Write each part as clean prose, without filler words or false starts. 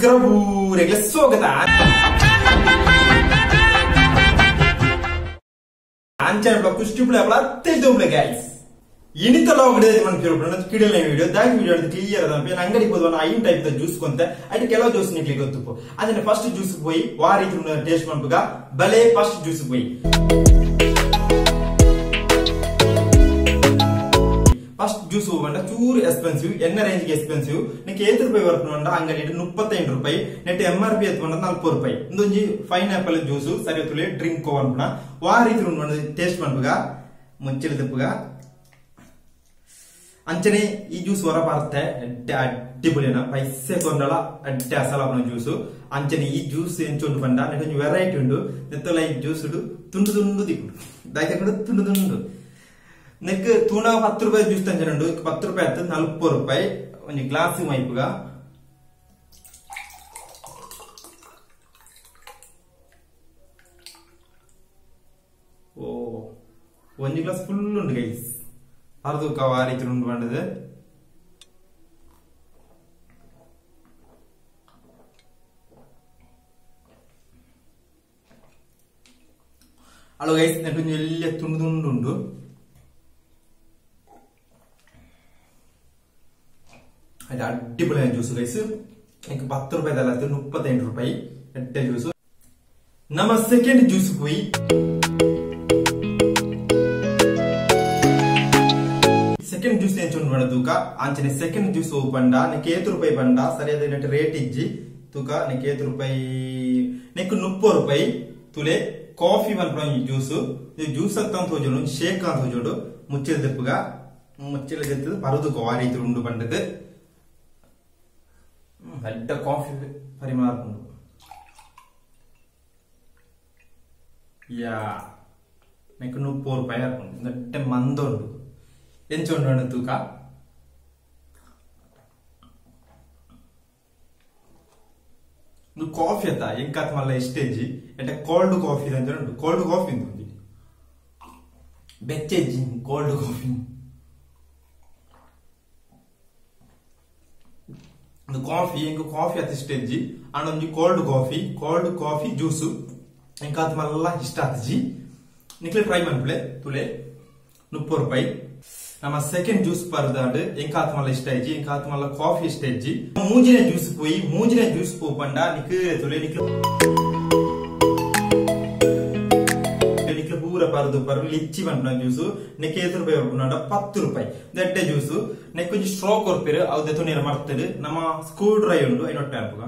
ನಮಸ್ಕಾರ ಊರಿಗೆ ಸ್ವಾಗತ. ಅಂಚನೆ ಕುಷ್ಟಿ ಗೈಸ್ ಇನಿತ ಲಾಗ್ ಕಿಡಲ ವಿಡಿಯೋ ದಾಗಿ ವಿಡಿಯೋ ಕ್ಲಿಯರ್ ಅದ ಅಂಗಡಿ ಹೋದ ಐನ್ ಟೈಪ್ the juice ಕೊಂತೆ ಅಟ್ ಕೆಲವು ಜ್ಯೂಸ್ ನಿಕ್ಲಿ ಗೊತ್ತುಪು ಅದನ್ನ ಫಸ್ಟ್ ಜ್ಯೂಸ್ ಪೋಯಿ ವಾ ರೀತಿ ಟೇಸ್ಟ್ ಮನ್ಪುಗ ಬಲೆ ಫಸ್ಟ್ ಜ್ಯೂಸ್ ಪೋಯಿ ಫಸ್ಟ್ ಜ್ಯೂಸ್ ಹೋಗಂಡ ಚೂರು ಎಕ್ಸ್ಪೆನ್ಸಿವ್ ಎನ್ನ ರೇಂಜ್ ಎಕ್ಸ್ಪೆನ್ಸಿವ್ ನಿಕ್ಕೆ ಏತ್ ರೂಪಾಯಿ ವರ್ಪುಂಡ ಅಂಗಡಿ 35 ರೂಪಾಯಿ ನೆಟ್ ಎಂ ಆರ್ ಪಿ ಎತ್ಕೊಂಡ 40 ರೂಪಾಯಿ ಇಂದೊಂಜಿ ಪೈನಾಪಲ್ ಜ್ಯೂಸ್ ಸರಿ ತುಳಿ ಡ್ರಿಂಕ್ ಅನ್ಪುಣ ವಾ ರೀತಿ ಟೇಸ್ಟ್ ಮನ್ಪುಗ ಮುಂಚಿಲ ತಿಪ್ಪುಗ ಅಂಚನೆ ಈ ಜ್ಯೂಸ್ ಹೊರ ಬರ್ತೆ ಅಡ್ಡಿ ಪುಳಿನ ಪೈಸೆ ಕೊಂಡಲ ಅಡ್ಡೆ ಅಸಲಾಪನ ಜ್ಯೂಸ್ ಅಂಚನೆ ಈ ಜ್ಯೂಸ್ ಎಂಚುಂಡು ಪಂಡ ನೆಟ್ ಒಂಜಿ ವೆರೈಟಿ ಉಂಡು ನೆತ್ತಲ ಈ ಜ್ಯೂಸ್ ತುಂಡು ತುಂಡು ದಿಕ್ಕು ದಾಯ್ತ ತುಂಡು ತುಂಡು ನೆಕ್ ತೂಣ 10 ರೂಪಾಯಿ ಜ್ಯೂಸ್ ತಂಜನೆ ಉಂಡು 10 ರೂಪಾಯಿ ಆಯ್ತು 40 ರೂಪಾಯಿ ಒಂಜಿ ಗ್ಲಾಸ್ ಮೈಪುಗ ಓ ಒಂಜಿ ಗ್ಲಾಸ್ ಫುಲ್ ಉಂಡು ಗೈಸ್ ಅರ್ಧಕ್ಕ ಆ ರೀತಿ ಉಂಡು ಬಂಡದು ಹಲೋ ಗೈಸ್ ನೆಟ್ ಒಂಜಿ ಎಲ್ಲ ತುಂಡು ತುಂಡು ಉಂಡು ಅದು ಅಡ್ಡಿಪೊಳಿ ಜ್ಯೂಸ್ ಗೈಸ್ എനിക്ക് 10 ರೂಪಾಯಿ ಅಲ್ಲ 38 ರೂಪಾಯಿ ಎಡ್ಡೆ ಜ್ಯೂಸ್. ನಮ್ಮ ಸೆಕೆಂಡ್ ಜ್ಯೂಸ್ ಪೋಯಿ ಸೆಕೆಂಡ್ ಜ್ಯೂಸ್ ಎಂಚುಂಡು ಪಂಡ ತೂಕ ಅಂಚನೆ ಸೆಕೆಂಡ್ ಜ್ಯೂಸ್ ಪಂಡ ನೆಕ್ ಏತ್ ರೂಪಾಯಿ ಪಂಡ ಸರಿಯಾದ ನೆಟ್ ರೇಟ್ ಇಜ್ಜಿ ತೂಕ ನೆಕ್ ಏತ್ ರೂಪಾಯಿ ನೆಕ್ 30 ರೂಪಾಯಿ ತುಲೆ ಕಾಫಿ ಮನ್ಪುನ ಜ್ಯೂಸ್ ಜ್ಯೂಸ್ ಅಂತ ತೋಜೋಡು ಶೇಕ್ ಅಂತ ತೋಜೋಡು ಮುಚ್ಚಿಲ ದೆಪ್ಪುಗ ಮುಚ್ಚಿಲ ದೆತ್ತದು ಪರದು ಆ ರೀತಿ ಉಂಡು ಪಂಡದು ಅಡ್ಡ ಕಾಫಿ ಪರಿಮಳ ಉಂಡು ಯಾ ನೆಕ್ 30 ರೂಪಾಯಿ ಹಾಕೊಂಡು ದಟ್ಟ ಮಂದ ಉಂಡು ಎಂಚುಂಡು ತೂಕ ಕಾಫಿ ಅತ್ತ ಎಂಕಾತ್ ಮಲ್ಲ ಎಷ್ಟೇಜಿ ಎಟ್ಟ ಕೋಲ್ಡ್ ಕಾಫಿ ಅಂತ ಉಂಟು ಕೋಲ್ಡ್ ಕಾಫಿ ಉಂಟು ಬೆಚ್ಚೆಜ್ಜಿ ಕೋಲ್ಡ್ ಕಾಫಿ ಕಾಫಿ ಎಂಕ್ ಕಾಫಿ ಅತ್ತ ಇಷ್ಟೆಜ್ಜಿ ಅಂಡ್ ಒಂಜಿ ಕೋಲ್ಡ್ ಕಾಫಿ ಜ್ಯೂಸ್ ಎಂಕಾತ್ ಮಲ್ಲ ಇಷ್ಟ ಆತಜಿ ನಿಕ್ಲೆ ಟ್ರೈ ಮನ್ಪುಲೆ ತುಲೆ 30 ರೂಪಾಯಿ. ನಮ್ಮ ಸೆಕೆಂಡ್ ಜ್ಯೂಸ್ ಪರ್ದಾಂಡ್ ಎಂಕಾತ್ ಮಲ್ಲ ಇಷ್ಟ ಇಜ್ಜಿ ಎಂಕಾತ್ ಮಲ್ಲ ಕಾಫಿ ಇಷ್ಟ ಇಜ್ಜಿ ಮೂಜಿನ ಜ್ಯೂಸ್ ಪೋಯಿ ಮೂಜಿನ ಜ್ಯೂಸ್ ಪೋಪಂಡ ನಿಕ್ ತುಲೆ ನಿಕ್ಲೆ ನಿಕ್ಲೆ ಪೂರ ಪರ್ದು ಪರ್ ಲಿಚ್ಚಿ ಪನ್ಪುನ ಜ್ಯೂಸ್ ನೆಕ್ ಏತ್ ರೂಪಾಯಿ ಪನ್ಪುಂಡ 10 ರೂಪಾಯಿ ದೆಡ್ಡೆ ಜ್ಯೂಸ್ ನೆಕ್ ಒಂಜಿ ಸ್ಟ್ರಾ ಕೊರ್ಪೆರ್ ಅವು ದೆತೊನಿಯರ ಮರ್ತೇರ್ ನಮ್ಮ ಸ್ಕ್ರೂ ಡ್ರೈವ್ ಉಂಡು ಐನ್ ಒಟ್ಟೆ ಅನ್ಪುಗ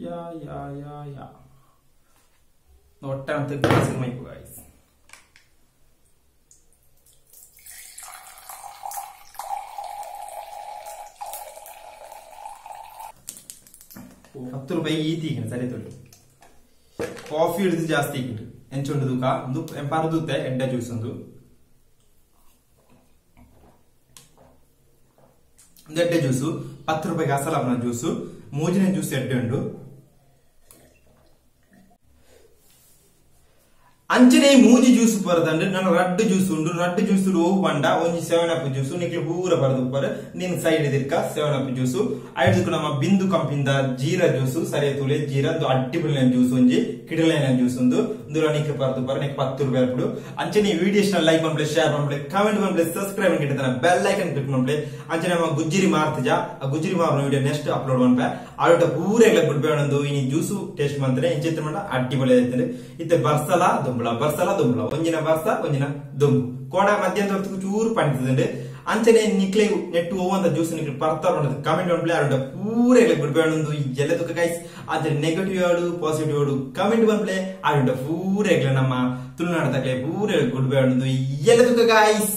ಯಾ ಯಾ ಯಾ ಯಾ ಒಟ್ಟೆ ಅಂತ ಗ್ಲಾಸ್ ಮೈಪುಗ ಗೈಸ್. ಪತ್ತು ರೂಪಾಯಿ ಈತಿ ಸರಿ ತೊಳಿ ಕಾಫಿ ಹಿಡಿದು ಜಾಸ್ತಿ ಇಕ್ಕಿಟ್ಟು ಎಂಚುಂಡು ತೂಕ ಒಂದು ಪರದೂತೆ ಎಡ್ಡೆ ಜ್ಯೂಸ್ ಒಂದು ಎಡ್ಡೆ ಜ್ಯೂಸು 10 ರೂಪಾಯಿಗೆ ಅಸಲಾಪನ ಜ್ಯೂಸು ಮೂಜಿನ ಜ್ಯೂಸ್ ಎಡ್ಡೆ ಉಂಡು. ಅಂಚನೆ ಮೂಜಿ ಜ್ಯೂಸ್ ಪರದಂಡು ನನ್ನ ರಡ್ಡು ಜ್ಯೂಸ್ ಉಂಡು ರಡ್ಡು ಜ್ಯೂಸ್ ಓವು ಪಂಡ ಒಂಜಿ 7 ಅಪ್ ಜ್ಯೂಸ್ ನಿಕ್ಲೆ ಪೂರ ಪರದು ಪರ ನೀನು ಸೈಡ್ ದಿರ್ಕ 7 ಅಪ್ ಜ್ಯೂಸ್ ಐದಕ್ಕೆ ನಮ್ಮ ಬಿಂದು ಕಂಪಿಂದ ಜೀರಾ ಜ್ಯೂಸ್ ಸರಿ ತುಲೆ ಜೀರಾ ಅಡ್ಡಿ ಪುಳಿನ ಜ್ಯೂಸ್ ಒಂಜಿ ಕಿಡಲೈನ ಜ್ಯೂಸ್ ಒಂದು ಇಂದುಲ ನಿಕ್ಲೆ ಪರದು ಪರ ನಿಕ್ 10 ರೂಪಾಯಿ ಅಲ್ಪುಡು. ಅಂಚನೆ ವಿಡಿಯೋ ಇಷ್ಟ ಲೈಕ್ ಮನ್ಪ್ಲೆ ಶೇರ್ ಮನ್ಪ್ಲೆ ಕಮೆಂಟ್ ಮನ್ಪ್ಲೆ ಸಬ್ಸ್ಕ್ರೈಬ್ ಮನ್ಕಿಡ್ತಾನೆ ಬೆಲ್ ಐಕನ್ ಕ್ಲಿಕ್ ಮನ್ಪ್ಲೆ. ಅಂಚನೆ ನಮ್ಮ ಗುಜ್ಜಿರಿ ಮಾರ್ತಜ ಆ ಗುಜ್ಜಿರಿ ಮಾರ್ನ ವಿಡಿಯೋ ನೆಕ್ಸ್ಟ್ ಅಪ್ಲೋಡ್ ಮನ್ಪೆ ಆಡೋಟ ಪೂರ ಗುಡ್ ಬೈ ಒಂದು ಇನಿ ಜ್ಯೂಸ್ ಟೇಸ್ಟ್ ಮಂತ್ರೆ ಇಂಚಿತ್ರ ಮಂಡ ಅಡ್ಡಿ ಪೊಳಿ ಆಯ್ತದೆ ಇತ್ತೆ ಬರ್ಸಲ ದುಂಬಳ ಬರ್ಸಲ ದುಂಬಳ ಒಂಜಿನ ಬರ್ಸ ಒಂಜಿನ ದುಂಬು ಕೋಡ ಮಧ್ಯಾಹ್ನ ಹೊರತು ಚೂರು ಪಣಿತದಂಡು ಅಂಚನೆ ನಿಕ್ಲೆ ನೆಟ್ಟು ಹೋಗುವಂತ ಜ್ಯೂಸ್ ನಿಕ್ಲೆ ಪರ್ತಾ ಕಮೆಂಟ್ ಮನ್ಪ್ಲೆ ಆಡೋಟ ಪೂರ ಗುಡ್ ಬೈ ಒಂದು ಎಲ್ಲ ತುಕ್ಕ ಗೈಸ್ ಆದ್ರೆ ನೆಗೆಟಿವ್ ಆಡು ಪಾಸಿಟಿವ್ ಆಡು ಕಮೆಂಟ್ ಮನ್ಪ್ಲೆ ಆಡೋಟ ಪೂರ ನಮ್ಮ ತುಳುನಾಡ ತಕ್ಲೆ ಪೂರ ಗುಡ್ ಬೈ ಒಂದು ಎಲ್ಲ ತುಕ್ಕ ಗೈಸ್.